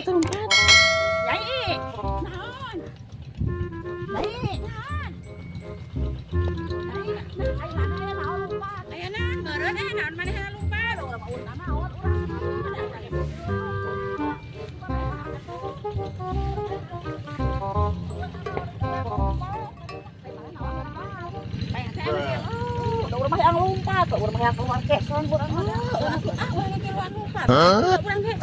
Lompat. Nyai, naon? Nyai, naon? Nyai, aya naon lompat? Aya naon meureun aya naon manehna lompat? Urang mah urang naon urang. Urang mah yang lompat, urang mah yang keluar keson urang mah. Ah, urang keluar lompat. Urang ge.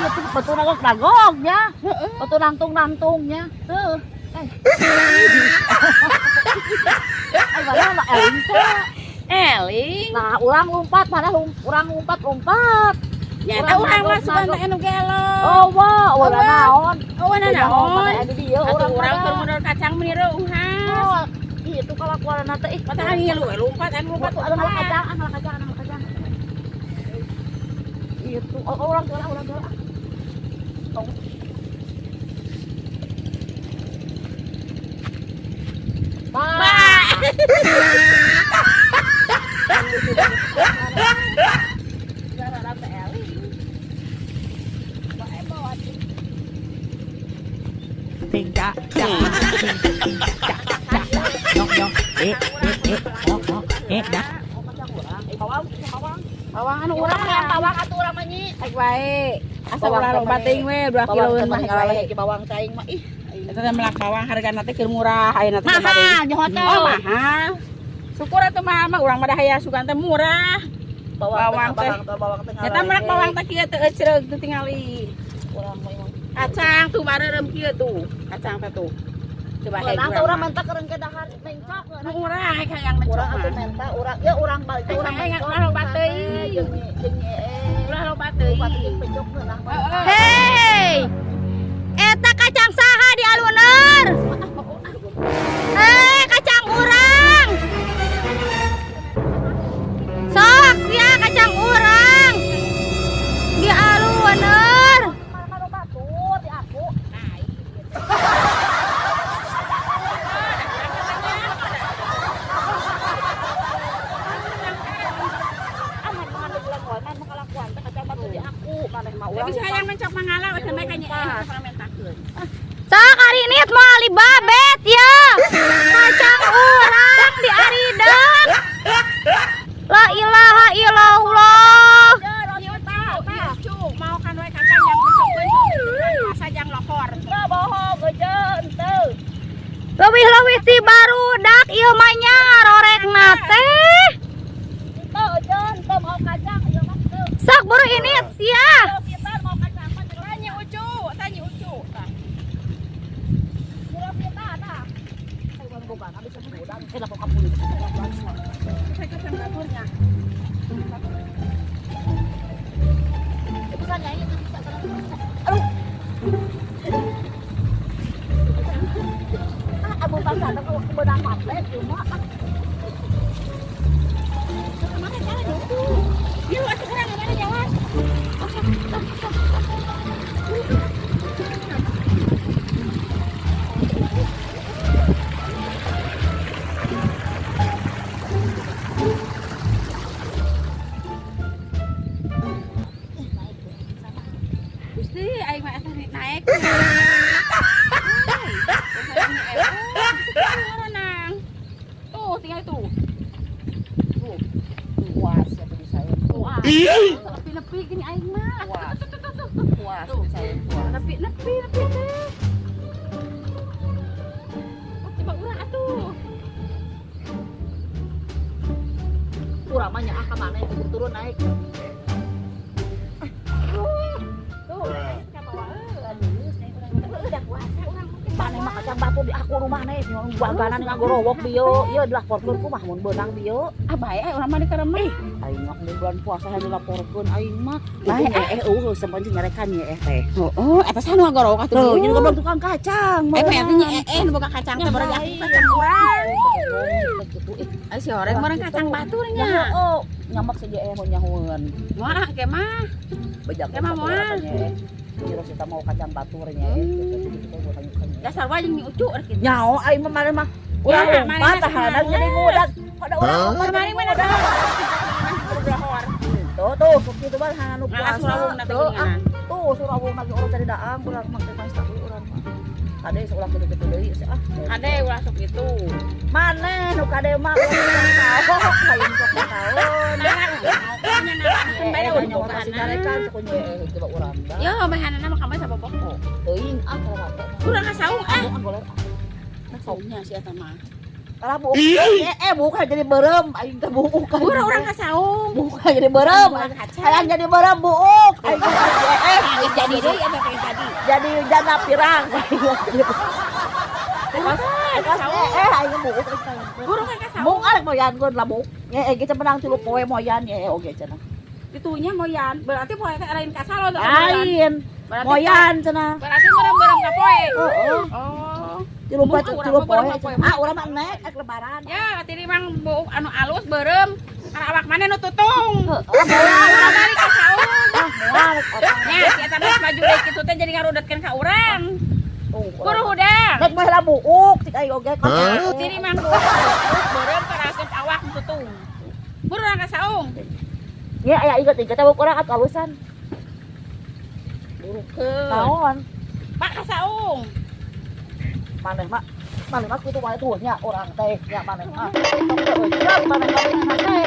Itu betul nagog nya. Betul nangtung-nangtungnya. Tuh. Ai mana eling teh. Eling. Nah, urang lompat mana urang lompat-lompat. Ya eta urang mah sugan teh anu gelo. Oh, wah, urang naon? Oh, naon? Atuh urang keur modal kacang meni reunghas. Itu kalakuanna teh ih. Mata ngilu lompat anu lompat anu kacang, anu kacang, anu kacang. Itu oh, urang geura, urang geura. Ba. Bawang anu urang mah bawang atuh urang mah nyi. Aik wae. Asa ulah loba teuing we 2 kiloeun mah wae. Bawang caing mah ih. Eta teh melak bawang hargana teh keur murah ayeuna teh. Mahal nyaho teh. Oh, mahal. Syukur atuh mahal mah urang mah da hayang sugan teh murah. Bawang teh. Eta melak bawang teh kieu teh ecereug teu tingali. Urang mah imah. Kacang tuh bareureum kieu tuh. Kacang teh tuh. Coba heug. Urang urang menta kereung ke dahar mencok. Urang hayang hayang mencok. Urang atuh menta urang ya urang balik urang mencok. Ulah loba teuing. Jeung ulah loba teuing. Pencok ngeunah. Hei. Eta kacang saha di aluner? Kacang urang. Sok sia kacang urang. Di aluner. Tapi hayang mencok mangala we teh ka nyeeh mentakeun. Sok hari ini mau alibabet ya. Kacang urang di aridang. La ilaha illallah. Mau kan we kacang yang mencokkeun asa jang lohor. Teu bohong eujeun teu. Leuwih-leuwih ti barudak ieu mah nya ngarorekna teh. Teu eujeun teu mau kacang ieu mah teu. Sok buru ini sia. Gusti aing mah eta naik. Tuh tinggal itu. Tuh. Puas ya beli saya. Puas. Nepi-nepi gini aing mah. Puas. Puas saya puas. Nepi-nepi nepi teh. Coba urang atuh. Urang mah nyaah ka maneh turun naik. Maneh mah kacang batu di aku rumah nih, baganan ngagorowok bieu, ieu dilaporkeun kumaha mun beunang bieu. Ah bae urang mah dikeremeh. Aing mah bulan puasa hayang dilaporkeun aing mah. Bae eueuh sampeun nyarekan ye teh. Heeh, eta saha nu ngagorowok atuh bieu. Jadi goblok tukang kacang. Eh mah nya nu boga kacang teh barang aku kacang urang. Kitu ih. Ai si horeng barang kacang batu nya. Heeh, nyamak saja mun nyahoeun. Moal ke mah. Bejak Ke mah moal. Nyi Rosita mau kacang batur nya gitu gitu teh urang kan. Dasar wae jeung Nyi Ucu rek kitu. Nyaho aing mah maneh mah urang Ya, lompat maneh tahanan mah jadi ngudag. Pada urang lompat Kemarin jadi mana ngudag. dah. Tuh tuh sok kitu mah hanan nu Ngalah puasa. surawung na teh Tuh, ah, geuningan. tuh surawung lagi urang cari daang urang make pasta urang mah. Kade ulah kitu-kitu deui ah. Kade ulah sok kitu. Maneh nu kade mah urang tahu hayang sok tahu. Nah, nya nah, bae Eh, udah nyawa kasih carekan sakunya coba urang dah. Ya, bahanana mah kamari saboboko. Teuing ah kalau rata. Urang ka saung ah. Ah, boleh. Nah, saungnya si eta mah. Kalah buuk. Bukan jadi berem aing teh buuk. Urang urang ka saung. Bukan jadi berem. Urang kaca. Hayang jadi berem buuk. Aing Geus jadi deui eta teh jadi. Jadi janda pirang. Aing buuk. Urang ka saung. Buuk arek moyan gon lah buuk. Ge menang 3 poe moyan oge cenah. Itunya moyan. Berarti poe teh lain ka salon. Lain. Berarti Moyan cenah. Berarti merem-merem ka poe. Heeh. Oh. 3 poe Urang 3 mah poe. berem ka poe. Ah urang mah nek ek lebaran. Ya, tadi mang buuk anu alus berem. Karena awak mana nu tutung. Heeh, Urang balik ka saung. ah moal. Nya, si eta mah maju deui kitu teh jadi ngarudetkeun ka urang. Buru hudang. Nek mah heula buuk cik aing oge. Jadi mang buuk berem karasep awak nu tutung. Buru urang ka saung. Ya aya inget-inget teh buuk urang atuh alusan. Burukeun. Naon? Pak ka saung. Maneh mah maneh mah kitu wae tuh nya urang teh nya maneh mah. Sok teu maneh mah teh.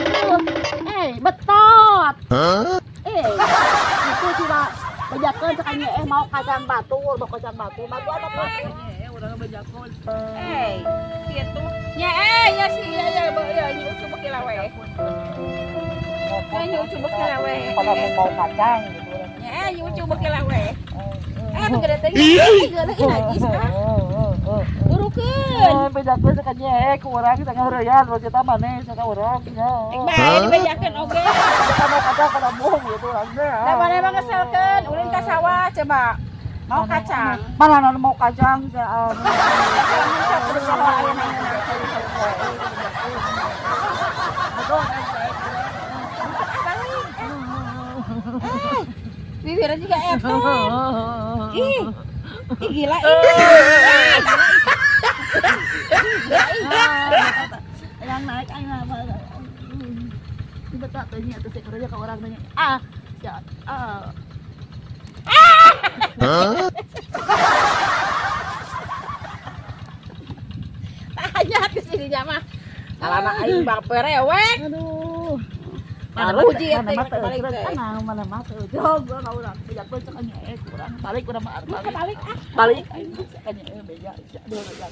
Betot. Itu sih Pak. Bejakeun cek aing mau kacang batur, mau kacang batur. Batu apa Pak? Urang bejakeun. Kitu. Nya ya si ya ya ya Nyi Ucu beuki lawe. Ya Nyi Ucu beuki lawe. Kalau mau kacang gitu. Nya Nyi Ucu beuki lawe. Nu gede teh. Geuleuh ih najis ah. Burukeun. Bejakeun cek aing ku urang tengah heureyan kita maneh cek urang nya. Ek bae dibejakeun oge. Kita mau kacang kada bohong gitu urang teh. Da maneh mah ngeselkeun ulin ka sawah coba. Mau kacang. Mana mau kacang Bibirnya juga eton. Ih, ih gila ih. Yang naik aing mah. Tiba-tiba tanya tuh saya kerja ke orang tanya. Ah, siap. Ah. Tanya ke sini mah. Kalau aing bang perewek. Aduh. Mana uji mana teh, mah teu balik teh. mana mah teu jog urang urang bejakeun cek aing kurang balik urang mah Balik ah. Balik aing cek aing beja. Aduh, beja.